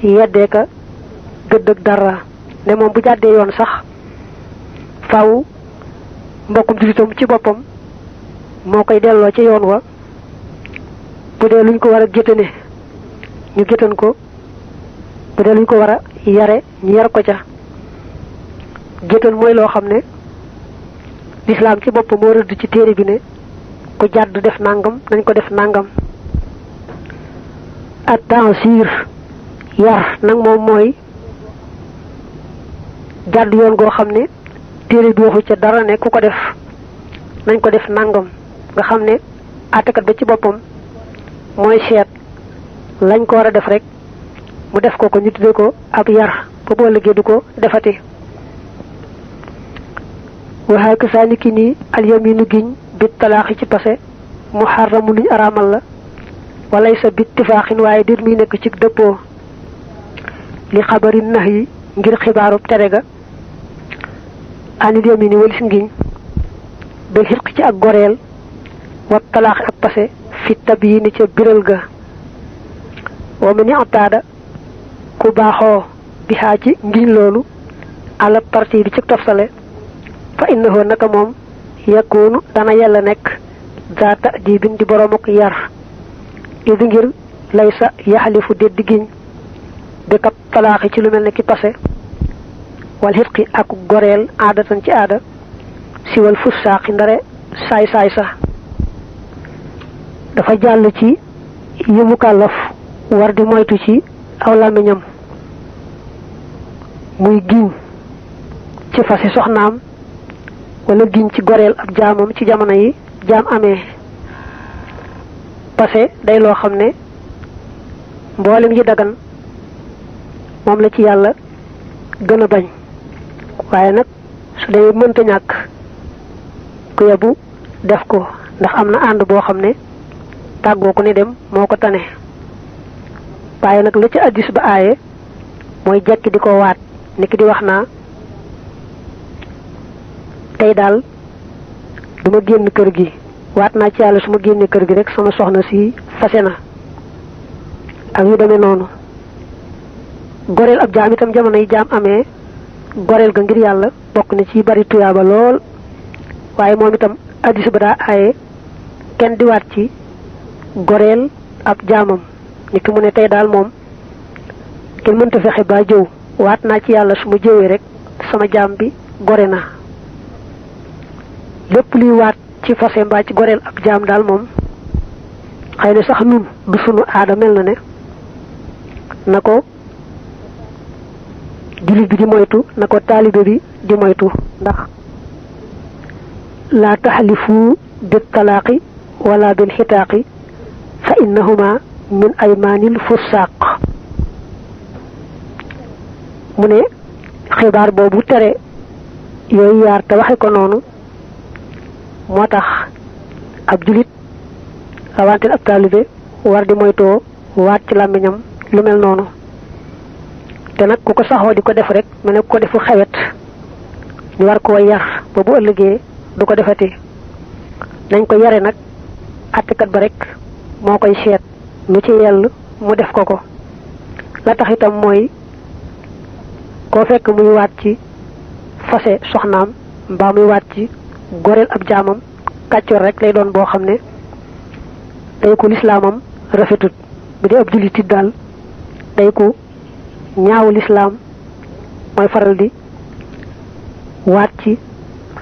yeddee ka gëdd ak dara ne moom bu jàddee yoon sax faaw mbokkum julitam ci boppam moo koy delloo ci yoon wa bu dee luñ ko war a géttane ñu géttan ko bu dee luñ ko war a yare ñu yar ko ca géttan mooy loo xam ne lislaam ci boppam moo rëdd ci téere bi ne ku jàdd def nangam nañ ko def nangam. at-ta'sir yar nag moom mooy jàdd yoon goo xam ne téere bi waxu ca dara ne ku ko def nañ ko def nangam nga xam ne àttekat ba ci boppam mooy seet lañ ko war a def rek mu def ko ñu tuddee ko ab yar ba boo liggéey du ko defati. waxaay ko saa ni ki nii alyaminu giñ bi talaaxi ci pase muharramu luñ araamal la walay sa bit tifaaxin waaye dir muy nekk ci dëppoo li xabari nax yi ngir xibaarub tere ga anil yamini walis ngiñ bil xirq ci ak goreel wa talaaxi ak pase fi tabyiini ca biral ga wa mu ni ataada ku baaxoo bi xaa ci ngiñ loolu ala tartibi ci toftale fa innahu naka moom yakunu dana yàlla nekk zaata diibin di boroom ak yar idi ngir lay sa yaxalifu déddi giñ bi kat talaaxi ci lu mel ne ki pase wal xitqi ak goreel aadatan ci aada siwal fussaaqi ndare saay-saay sa dafa jàll ci yi mukallaf war di moytu ci aw làmmiñam muy giñ ci fase soxnaam wala giñ ci goreel ab jaamam ci jamono yi jaam amee pase day loo xam ne mboolem yi dagan moom la ci yàlla gën a bañ waaye nag su dee mënta ñàkk ku yebu def ko ndax am na ànd boo xam ne tàggoo ko ne dem moo ko tane waaye nag la ci addis ba aaye mooy jekki di ko waat niki di wax naa tey daal du ma génn kër gi waat naa ci yàlla su ma génnee kër gi rek sama soxna si fase na ak yu demee noonu goreel ab jaam itam jamono yi jaam amee goreel ga ngir yàlla bokk na ci bari tuyaaba lool waaye moom itam addis ba daa aaye kenn di waat ci goreel ab jaamam niki mu ne tey daal moom kenn mënta fexe ba jëw waat naa ci yàlla su ma jëwee rek sama jaam bi gore na lépp luy waat ci fase mbaa ci goreel ab jaam daal moom xëy na sax nun du sunu aada mel na ne na ko jullit bi di moytu na ko taalibe bi di moytu ndax laa taxalifu bil talaaqi wala bil xitaaqi fa innahuma min aymaanil fussaaq mu ne xibaar boobu tere yooyu yaar te waxe ko noonu moo tax ab julit rawanteel ab taalibe war di moytoo waat ci làmmiñam lu mel noonu te nag ku ko saxoo di ko def rek mu ne ku ko defu xewet ñu war koo yar ba bu ëllëgee du ko defati nañ ko yare nag àttekat ba rek moo koy seet lu ci yell mu def ko la tax itam mooy koo fekk muy waat ci fase soxnaam mbaa muy waat ci goreel ab jaamam kàccoor rek lay doon boo xam ne day ko lislaamam rafetut bu dee ab jullit it daal day ko ñaawu lislaam mooy faral di waat ci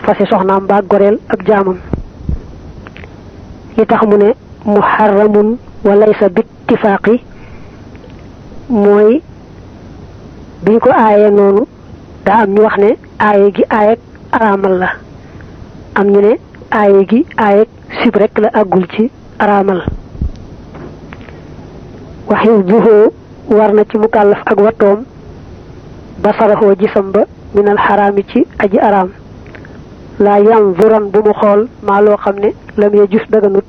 fase soxnaam mbaa goreel ab jaamam yi tax mu ne muharramun wa laysa bittifaaqi mooy biñ ko aayee noonu daa am ñu wax ne aaye gi aayeg araamal la am ñu ne aaye gi aayeg sib rek la àggul ci araamal waxiw duhoo war na ci mukallaf ak wattoom basaraxoo gisam ba minal xaraami ci aji araam laa yanzuran bu mu xool maa loo xam ne lam ya jus daganut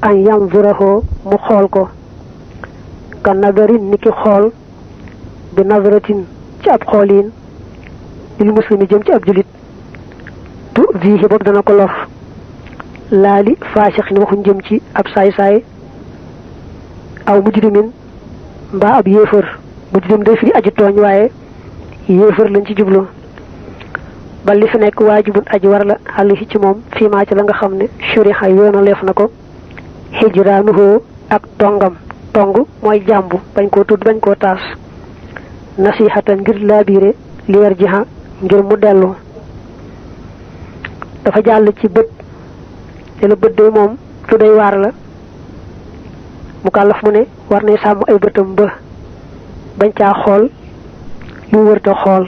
an yanzuraxoo mu xool ko ka nadarin ni ki xool bi nazaratin ci ab xooliin lil muslimi jëm ci ab julit tu viihi boobu dana ko lor laali faasixin waxuñ jëm ci ab saay-saay aw mujrimin mbaa ab yéefër mujrim day firi aji tooñ waaye yéefar lañ ci jublu ba li fi nekk waajibun aji war la alayhi ci moom fii maa ci la nga xam ne shuriha yoona leef na ko hijraanuhu ak tongam tong mooy jàmbu bañ koo tudd bañ koo taas nasihatan ngir laabiire li war jiha ngir mu dellu dafa jàll ci bët te la bët day moom lu day waar la mu kàllaf mu ne war nay sàmm ay bëtam ba bañ caa xool lu wërta xool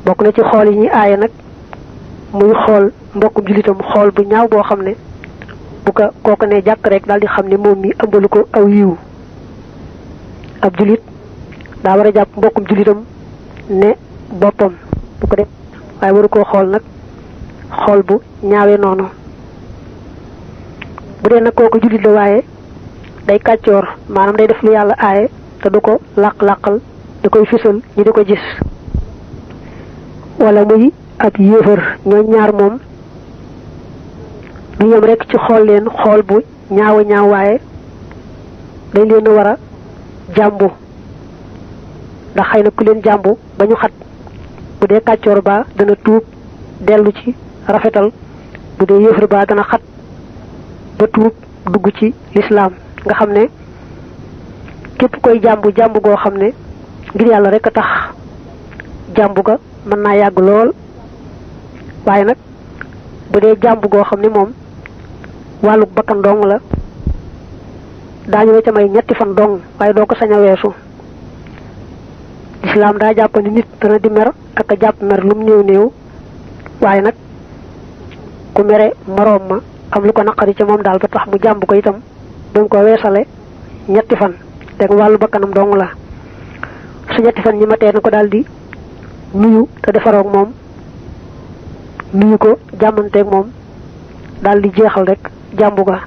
bokk na ci xool yi ñuy aaye nag muy xool mbokkum julitam xool bu ñaaw boo xam ne bu ko kooku ne jàkk rek daal di xam ne moom mi ëmbalu ko aw yiw ab julit daa war a jàpp mbokkum julitam ne boppam bu ko def waaye waru koo xool nag xool bu ñaawee noonu bu dee nag kooku julit la waaye day kàccoor maanaam day def lu yàlla aaye te du ko làq-làqal da koy fisal ñi di ko gis wala muy ab yéefar ñooy ñaar moom du yem rek ci xool leen xool bu ñaawa ñaaw waaye dañ leen a war a jàmbu ndax xëy na ku leen jàmbu ba ñu xat bu dee kàccoor ba dana tuub dellu ci rafetal bu dee yéefar ba dana xat ba tuub dugg ci lislaam nga xam ne képp koy jàmbu jàmbu goo xam ne ngir yàlla rek a tax jàmbu ga mën naa yàgg lool waaye nag bu dee jàmbu goo xam ne moom wàllu bakkan dong la daañu la ca may ñetti fan dong waaye doo ko sañ a weesu lislaam daa jàpp ni nit dana di mer ak a jàpp mer lum néew néew waaye nag ku mere moroom ma am lu ko naqari ca moom daal ba tax mu jàmb ko itam duñ ko weesale ñetti fan te wàllu bakkanam dong la su ñetti fan ñi ma tee na ko daal di nuyu te defaroog moom nuyu ko jàmmanteeg moom daal di jeexal rek jàmbu ga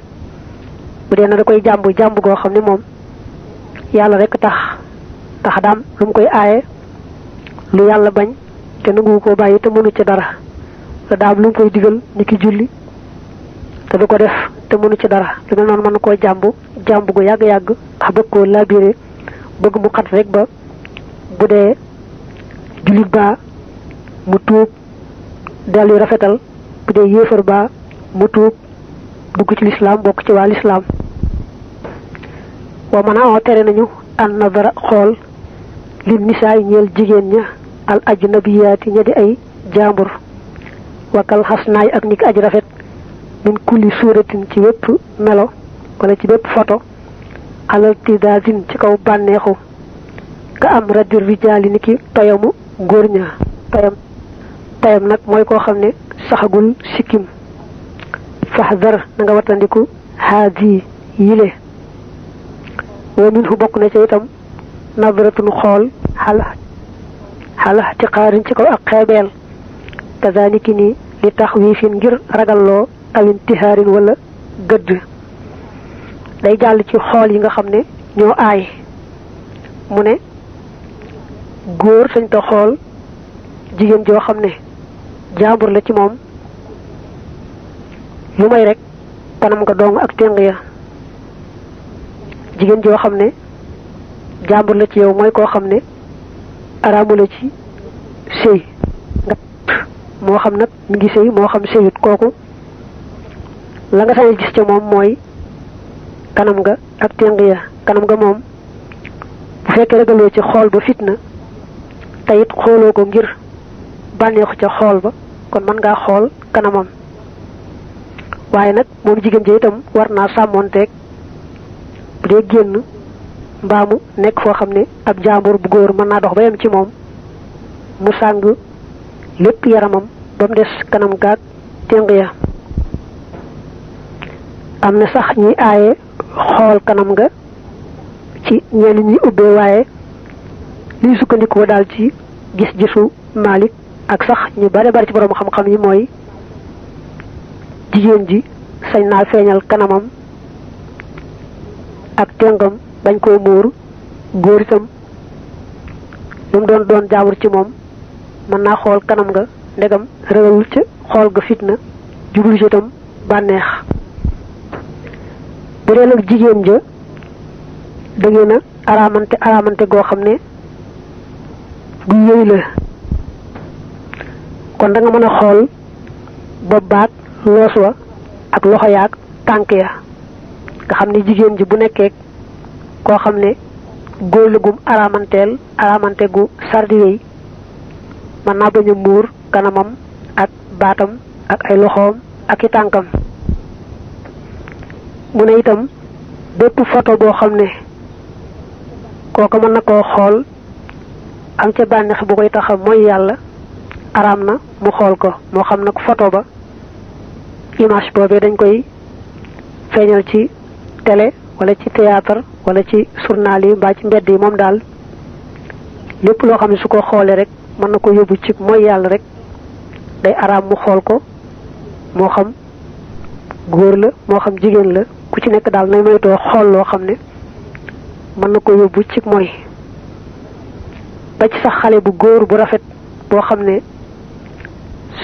bu dee na da koy jàmbu goo xam ne moom yàlla rek tax daam lu mu koy aaye lu yàlla bañ te nangu ko bàyyi te mënu ci dara te daam lu mu koy digal ni ki julli te du ko def te mënu ci dara lu mel noonu mën na koo jàmbu gu yàgg-yàgg wax bëgg koo labiré bëgg mu xat rek ba bu dee jullit ba mu tuub dellu rafetal bu dee yéefar ba mu tuub dugg ci lislaam bokk ci waa lislaam wa mën a tere nañu an nadara xool li nisaay ñeel jigéen ña al ajnabiyaati ña di ay jaambur wakal xasnaay ak ni ki aj rafet min kulli suuratin ci wépp melo wala ci bépp photo alal tidaasin ci kaw bànneexu ka am raddi rijaali ni ki toyamu góor ña tayam nag mooy koo xam ne saxagul sikkim faxdar na nga wattandiku haadi yile wa min fu bokk na ca itam nadratun xool xala ci xaarin ci kaw ak xeebeel kazaniki ni li tax wiifin ngir ragalloo awin tihaarin wala gëdd day jàll ci xool yi nga xam ne ñoo aay mu ne góor sañ ta xool jigéen joo xam ne jaambur la ci moom lu may rek kanam nga dong ak téng ya jigéen joo xam ne jaambur la ci yow mooy koo xam ne araamu la ci sëy nga moo xam nag mi ngi sëy moo xam sëyut kooku la nga sañ gis ca moom mooy kanam nga ak téng ya kanam nga moom bu fekkee ragaloo ci xool ba fitna te it xooloo ko ngir bànneexu ca xool ba kon mën ngaa xool kanamam waaye nag moom jigéen ji itam war naa sàmmoonteeg bu dee génn mbaamu nekk foo xam ne ab jaambur bu góor mën naa dox ba yem ci moom mu sàng lépp yaramam ba mu des kanam gaag téng ya am na sax ñuy aaye xool kanam nga ci ñenn ñi ubbee waaye liy sukkandikoo daal ci gis-gisu Malik ak sax ñu bare bari ci borom xam-xam yi mooy jigéen ji sañ naa feeñal kanamam ak téngam bañ koo muur góor itam lu mu doon jaamur ci moom mën naa xool kanam nga ndegam ragalul ca xool ga fitna jublu ci itam bànneex bu dee nag jigéen ja da ngeen a araamante goo xam ne gu yëy la kon da nga mën a xool bopp baag loos wa ak loxo yaag tànk ya nga xam ne jigéen ji bu nekkee koo xam ne góor la gum araamante gu sardi wéy mën naa bañ a muur kanamam ak baatam ak ay loxoom ak i tànkam mu ne itam bépp photo boo xam ne kooku mën na koo xool am ca bànneex bu koy taxa mooy yàlla araam na mu xool ko moo xam nag photo ba image boobee dañ koy feeñal ci télé wala ci théâtre wala ci journal yi mbaa ci mbedd yi moom daal lépp loo xam ne su ko xoolee rek mën na ko yóbbu ci mooy yàlla rek day araam mu xool ko moo xam góor la moo xam jigéen la ku ci nekk daal nay moytoo xool loo xam ne mën na ko yóbbu ci mooy ba ci sax xale bu góor bu rafet boo xam ne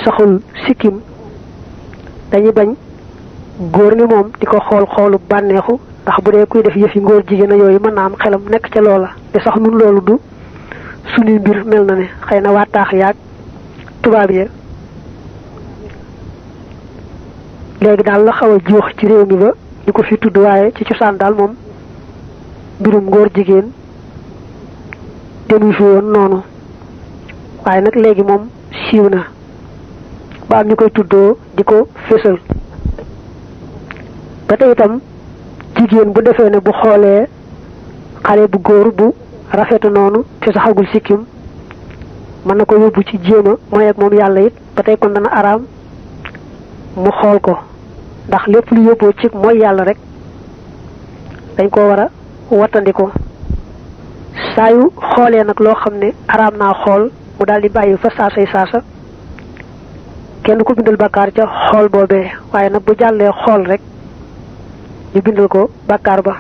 saxul sikkim dañuy bañ góor ni moom di ko xoolu bànneexu ndax bu dee kuy def yëfi ngóor jigéen yooyu mën naa am xelam nekk ca loola te sax nun loolu du suñuy mbir mel na ne xëy na waa taax yaag tubaab ya léegi daal la xaw a jiix ci réew mi ba ñu ko fi tudd waaye ci cosaan daal moom mbirum ngóor jigéen demuy fi woon noonu waaye nag léegi moom siiw na ba am ñu koy tuddoo di ko fésal ba tey itam jigéen bu defee ne bu xoolee xale bu góor bu rafetu noonu te saxagul sikkim mën na ko yóbbu ci jéema mooy ak moom yàlla it ba tey kon dana araam mu xool ko ndax lépp lu yóbboo ci mooy yàlla rek dañ ko war a wattandiko saa yu xoolee nag loo xam ne araam naa xool mu daal di bàyyi fa saasay saasa kenn ko bindal bàkkaar ca xool boobee waaye nag bu jàllee xool rek ñu bindal ko bàkkaar ba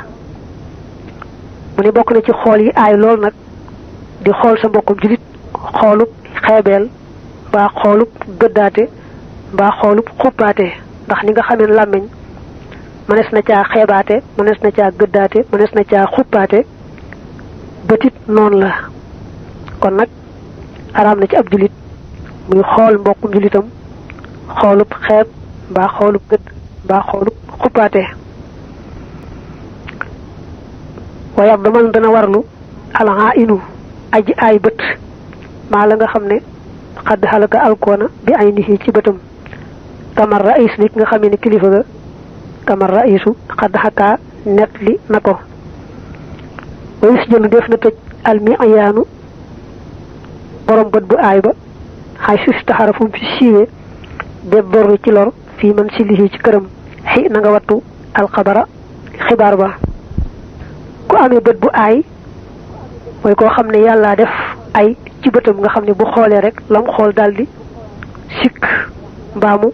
mu ne bokk na ci xool yi aay lool nag di xool sa mbokkum julit xoolub xeebeel mbaa xoolub gëddaate mbaa xoolub xuppaate ndax ni nga xamee làmmiñ mënees na caa xeebaate mënees na caa gëddaate mënees na caa xuppaate bëtit noonu la kon nag araam na ci ab julit muy xool mbokkum julitam xoolub xeeb mbaa xoolub gëdd mbaa xoolub xuppaate waaye ab daman dana warlu alhaa inu aji aay bët maa la nga xam ne xadd xalaka alkoona bi ay nixi ci bëtam kamar raïs nit nga xam ne kilifa ga kamar raïsu xadd xakaa net li na ko wayus jënu def na tëj almi ayaanu borom bët bu aay ba xay sus taxara fu mu fi siiwee de borru ci lor fii man si lixi ci këram xi na nga wattu alxabara xibaar ba ku amee bët bu aay mooy koo xam ne yàlla def ay ci bëtam nga xam ne bu xoolee rek lam xool daldi sikk mbaamu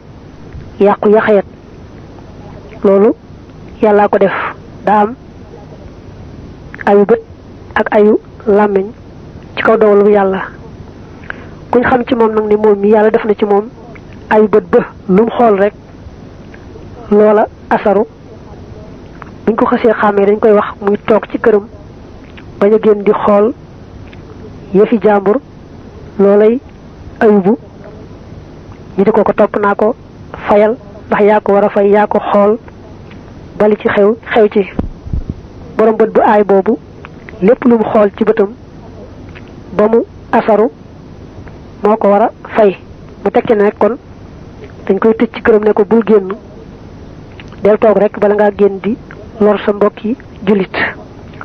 yàqu yaxayat loolu yàllaa ko def daa am ayu bët ak ayu làmmiñ ci kaw dogalu yàlla kuñ xam ci moom nag ni moom mi yàlla def na ci moom ayu bët ba lu mu xool rek loola asaru buñ ko xasee xàmmee dañ koy wax muy toog ci këram bañ a génn di xool yëfi jàmbur loolay ayubu ñu di ko topp naa ko fayal ndax yaa ko war a fay yaa ko xool bali ci xew ci borom bët bu aay boobu lépp lu mu xool ci bëtam ba mu asaru moo ko war a fay mu tekki ne rek kon dañ koy tëj ci këram ne ko bul génn del toog rek bala ngaa génn di lor sa mbokki jullit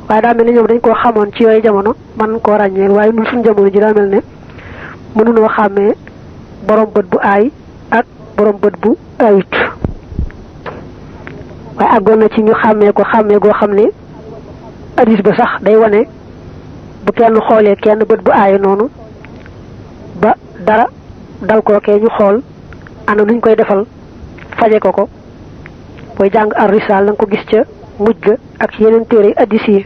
waaye daa mel ne ñoom dañ koo xamoon ci yooyu jamono man koo ràññee waaye ñun suñu jamono ji daa mel ne mënunoo xàmmee borom bët bu aay ak borom bët bu aayut waaye àggoon na ci ñu xàmmee goo xam ne hadis ba sax day wane bu kenn xoolee kenn bët bu aay noonu ba dara dal kookee ñu xool ana nuñ koy defal faje ko booy jàng ar risaal la nga ko gis ca mujj ga ak yeneen téere hadis yi